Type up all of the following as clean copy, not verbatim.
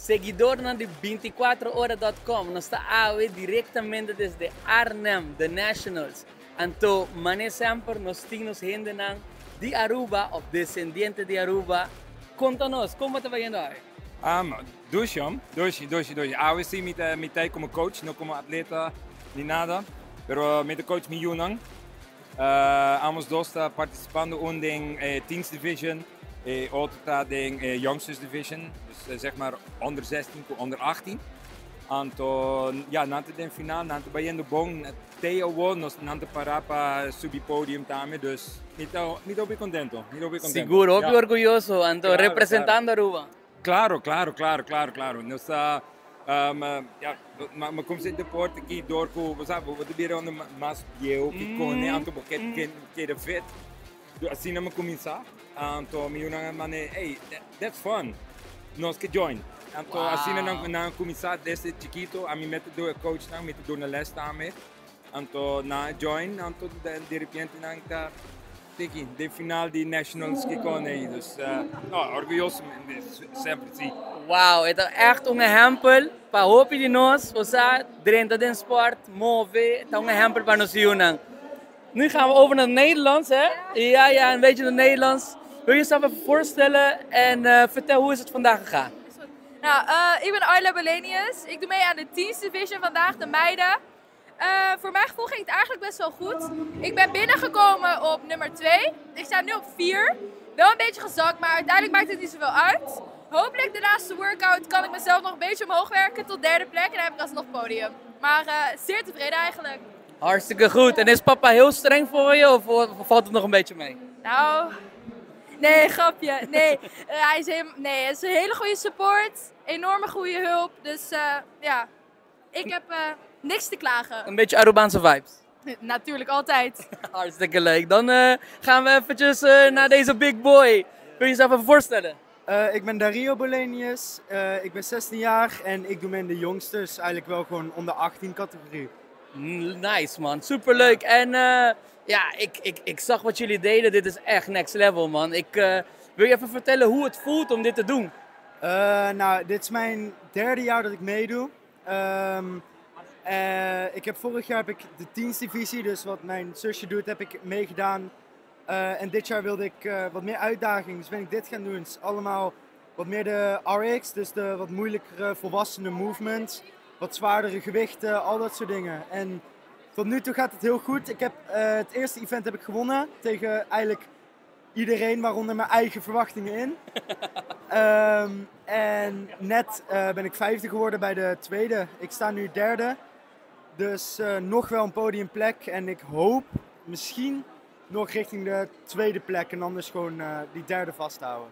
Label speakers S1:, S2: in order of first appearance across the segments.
S1: Seguidornan di 24ora.com, nos ta awe directamente desde Arnhem, The Nationals. Anto, mane semper nos tin nos hendenan di Aruba of descendiente di Aruba. Conta nos, con ta bayendo awe?
S2: Dushi, hom. Dushi, dushi, dushi. Awe si mi ta como coach, no como atleta ni nada. Pero mi ta coach mi yiunan. Ambos dos ta participando, un den Teens Division y otro ta den Youngsters Division. Dus zeg maar onder 16 cu onder 18. Anto, ja, nan ta den final, nan ta bayendo bon. Te awo, nos nan ta para pa subi podium tambe, dus mi ta hopi contento, mi ta hopi contento.
S1: Seguro, hopi orguyoso, anto representando Aruba.
S2: Claro. Nos ta, ja, ma como se deporte aki door cu, bo sabi, bo ta bira unda mas bieu cu cone, anto bo keda fit. Asina mi a cuminsa, anto mi yiunan mane, "Hey, that's fun. Nos ke join." Anto asina nan cuminsa desde chikito, ami mes ta coach nan, mi ta duna les tambe. Anto nan join, anto di repente nan ta tiki den final di Nationals cu cone, dus no, orguyoso semper, si.
S1: Wow, e ta echt un ehempel pa hopi di nos, osea, drenta den sport, move, ta un ehempel pa nos yiunan. Nu gaan we over naar het Nederlands, hè? Ja, een beetje het Nederlands. Wil je jezelf even voorstellen en vertel, hoe is het vandaag gegaan?
S3: Nou, ik ben Ayla Belenius. Ik doe mee aan de Teens Division vandaag, de meiden. Voor mijn gevoel ging het eigenlijk best wel goed. Ik ben binnengekomen op nummer 2. Ik sta nu op 4. Wel een beetje gezakt, maar uiteindelijk maakt het niet zoveel uit. Hopelijk de laatste workout kan ik mezelf nog een beetje omhoog werken tot derde plek. En dan heb ik alsnog podium. Maar zeer tevreden eigenlijk.
S1: Hartstikke goed. En is papa heel streng voor je of valt het nog een beetje mee?
S3: Nou, nee, grapje. Nee, nee, het is een hele goede support. Enorme goede hulp. Dus ja, ik heb niks te klagen.
S1: Een beetje Arubaanse vibes.
S3: Natuurlijk, altijd.
S1: Hartstikke leuk. Dan gaan we eventjes naar deze big boy. Kun je jezelf even voorstellen?
S4: Ik ben Dario Bolenius, ik ben 16 jaar en ik doe mee in de jongsters, eigenlijk wel gewoon onder 18 categorie.
S1: Nice man, superleuk. En ja, ik zag wat jullie deden. Dit is echt next level, man. Ik wil je even vertellen hoe het voelt om dit te doen?
S4: Nou, dit is mijn derde jaar dat ik meedoe. Ik heb vorig jaar heb ik de teens divisie, dus wat mijn zusje doet, heb ik meegedaan. En dit jaar wilde ik wat meer uitdaging, dus ben ik dit gaan doen. Het is allemaal wat meer de RX, dus de wat moeilijkere volwassene movements. Wat zwaardere gewichten, al dat soort dingen. En tot nu toe gaat het heel goed. Het eerste event heb ik gewonnen tegen eigenlijk iedereen, waaronder mijn eigen verwachtingen in. En net ben ik vijfde geworden bij de tweede. Ik sta nu derde. Dus nog wel een podiumplek. En ik hoop misschien nog richting de tweede plek. En anders gewoon die derde vasthouden.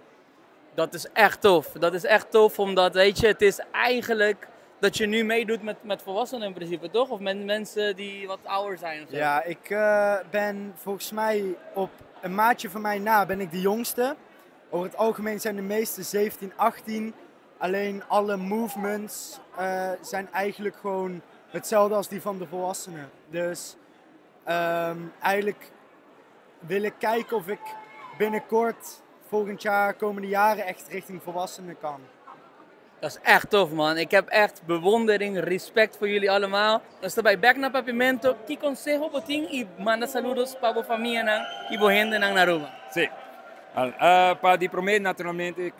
S1: Dat is echt tof. Dat is echt tof, omdat, weet je, het is eigenlijk dat je nu meedoet met volwassenen in principe, toch? Of met mensen die wat ouder zijn of zo.
S4: Ja, ik ben volgens mij op een maatje van mij na ben ik de jongste. Over het algemeen zijn de meeste 17, 18. Alleen alle movements zijn eigenlijk gewoon hetzelfde als die van de volwassenen. Dus eigenlijk wil ik kijken of ik binnenkort, volgend jaar, komende jaren echt richting volwassenen kan.
S1: Dat is echt tof, man. Ik heb echt bewondering, respect voor jullie allemaal. Nos ta bay back na Papiamento. Ki conseho bo tin y manda saludos pa bo famianan y bo hendenan na Aruba?
S2: Si. Pa di prome, naturalmente,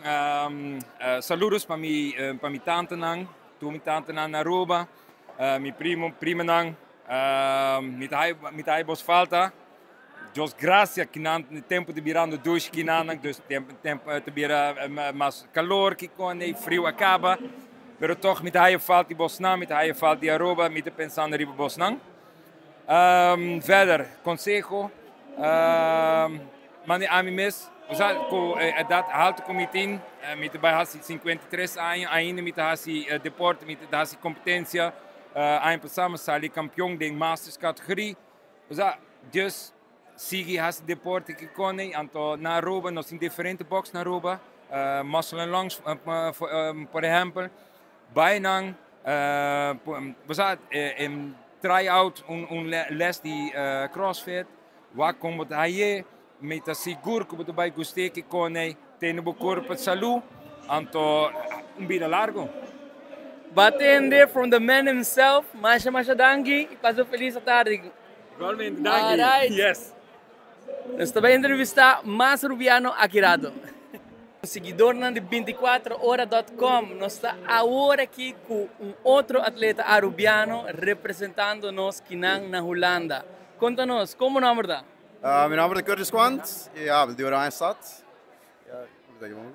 S2: saludos pa mi tantanan, tur mi tantanan na Aruba, mi primo, primanan, mi ta bos falta. Dios gracias cu nan tempo ta birando dushi cu nan, dus tempo tempo ta bira mas calor cu con friu a caba. Pero toch mi ta haya falta di bosnan, mi ta haya falta di Aruba, mi ta pensando riba bosnan. Verder, conseho, mane ami mes, osea, cu edad halto cu mi tin, mi ta bay haci 53 aña, ainda mi ta haci deporte, mi ta haci competencia, aña pasa mi a sali campeon den Masters categorie. Osea, dus sigui haci deporte cu cone, anto na Aruba, nos tin diferente box na Aruba, Muscle and Lungs, por ehempel, bay nan, osea, try out un les di CrossFit, wak con bo ta haye, mi ta sigur cu bo ta bay gusta cu cone, tene bo curpa salud, anto un bida largo.
S1: Bo a tende from the man himself. Masha masha danki y pasa un feliz atardi.
S2: Igualmente, danki.
S1: Alright.
S2: Yes.
S1: Nos ta bay entrevista mas Rubiano aki rato. Siguidornan di 24ora.com, nos ta awor aki cu un otro atleta Arubiano representando nos kinan na Hulanda. Conta nos, con bo nomber ta?
S5: Mi nomber ta Curtis Quant y ja, di Oranjestad.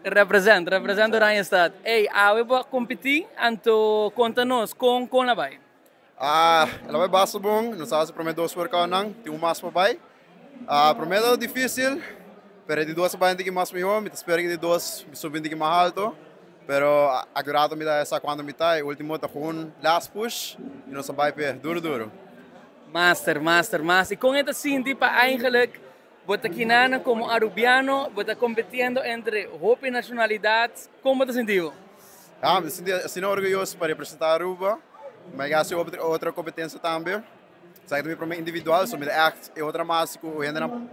S1: Represent, represent Oranjestad. Ey, awe bo a competi, anto conta nos, con con a bay?
S5: Ah, el a bay basta bon, nos a haci prome dos workoutnan, tin un mas pa bay. Ah, prome ta dificil, pero e di dos a bay un tiki mas miho, mi ta spera cu e di dos mi subi un tiki mas alto, pero acurato mi ta sa cuanto mi ta, e ultimo ta gewoon last push y nos a bay p'e duro duro.
S1: Master, master, master. Y con e ta sinti pa eigenlijk bo ta kinana como Arubiano, bo ta competiendo entre hopi nacionalidad, con bo ta sinti bo?
S5: Ja, mi ta sinti asina orguyoso pa representa Aruba, ma e haci otro competencia tambe. Esaki ta mi prome individual, so mi ta echt e otro mas cu hendenan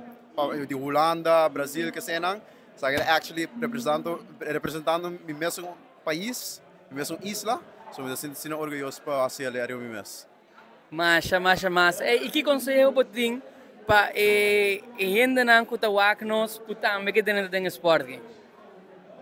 S5: di Hulanda, Brazil, kesenan. Esaki ta actually representando mi mesun pais, mi mesun isla, so mi ta sinti asina orguyoso pa haci el ariba mi mes.
S1: Masha, masha, mas. Ey, y ki conseho bo tin pa e hendenan cu ta wak nos cu tambe ke tene den e sport aki?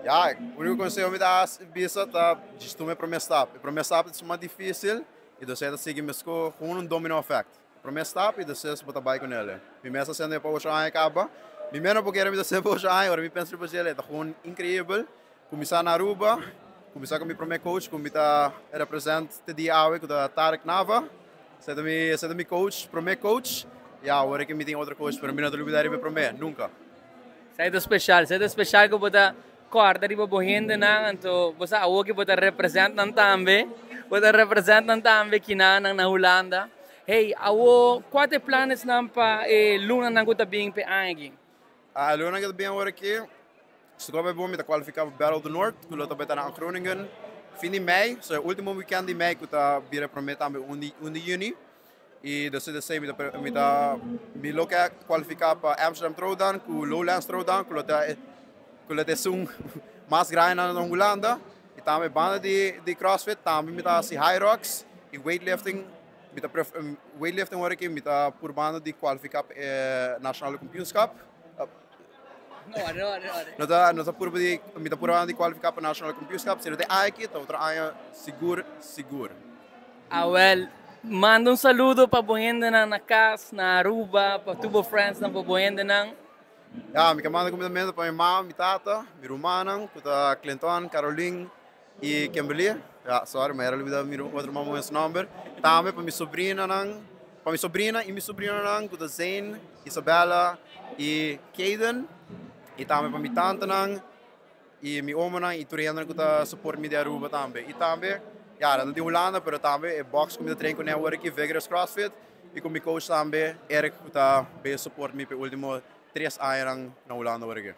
S5: Ja, unico conseho mi ta bisa ta djis tuma e prome stap. E prome stap ta suma dificil y despues ta sigui mesco con un domino effect. Prome stap y despues bo ta bay con ele. Mi mes ta haciendo e pa ocho aña caba. Mi mes no por kere mi ta haciendo pa ocho aña, ora mi pensa riba djele ta gewoon increibel. Cuminsa na Aruba, cuminsa cu mi prome coach cu mi ta represent te dia awe cu ta Tarek Nava. Esey ta mi, esey ta mi coach, prome coach. Ya awor cu mi tin otro coach pero mi no ta lubida riba e prome, nunca.
S1: Esey ta special, esey ta special cu bo ta corda riba bo hendenan, anto bo sa awor cu bo ta represent nan tambe, bo ta represent nan tambe kinanan na Hulanda. Hey, awor cua ta e planesnan pa e lunanan cu ta bin p'e aña aki?
S5: E lunanan cu ta bin awor aki, Si tur bai bon mi ta kualifiká pa Battle of the North ku lo ta bai ta na Groningen fin di mei, so e último weekend di mei ku ta bira promé tambe un di un di yüni. I despues di esei mi ta mi ta mi lo ke kualifiká pa Amsterdam Throwdown ku Lowlands Throwdown ku lo ta ku lo ta esun mas grandi na Hulanda. I tambe banda di di CrossFit tambe mi ta hasi Hyrox i weightlifting mi ta weightlifting ora aki mi ta purbando di kualifiká pa e Nationale Kampioenschap. No ta, no ta purba di, mi ta purba di kualifiká pa National Kampioenschap, si no ta e aña aki, ta otro aña sigur, sigur.
S1: Awel, manda un saludo pa bo hendenan na kas, na Aruba, pa tur bo friendsnan, pa bo hendenan.
S5: Ya, mi ke manda kumindamentu pa mi mama, mi tata, mi rumannan, ku ta Clinton, Caroline i Kimberly. Ya, sorry, mi a lubida mi otro mama su nomber. Tambe pa mi sobrinanan, pa mi sobrina i mi sobrinonan, ku ta Zane, Isabella i Kaden. I tambe pa mi tantanan i mi omonan i tur hendenan ku ta support mi di Aruba tambe. I tambe, ya, nan ta di Hulanda, pero tambe e box ku mi ta train kuné awor aki, Vigorous CrossFit, i ku mi coach tambe, Eric, ku ta bay support mi pa e ultimo tres añanan na Hulanda awor aki.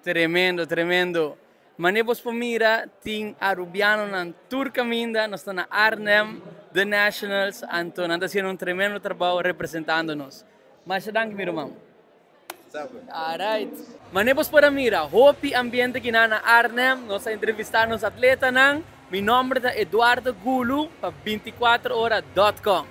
S1: Tremendo, tremendo. Mane bos por mira tin Arubianonan tur caminda, nos ta na Arnhem, The Nationals, anto nan ta haciendo un tremendo trabao representando nos. Masha danki mi ruman. Alright. Mane bos por a mira, hopi ambiente kinan na Arnhem, nos a entrevista nos atletanan. Mi nomber ta Eduardo Gulu pa 24ora.com.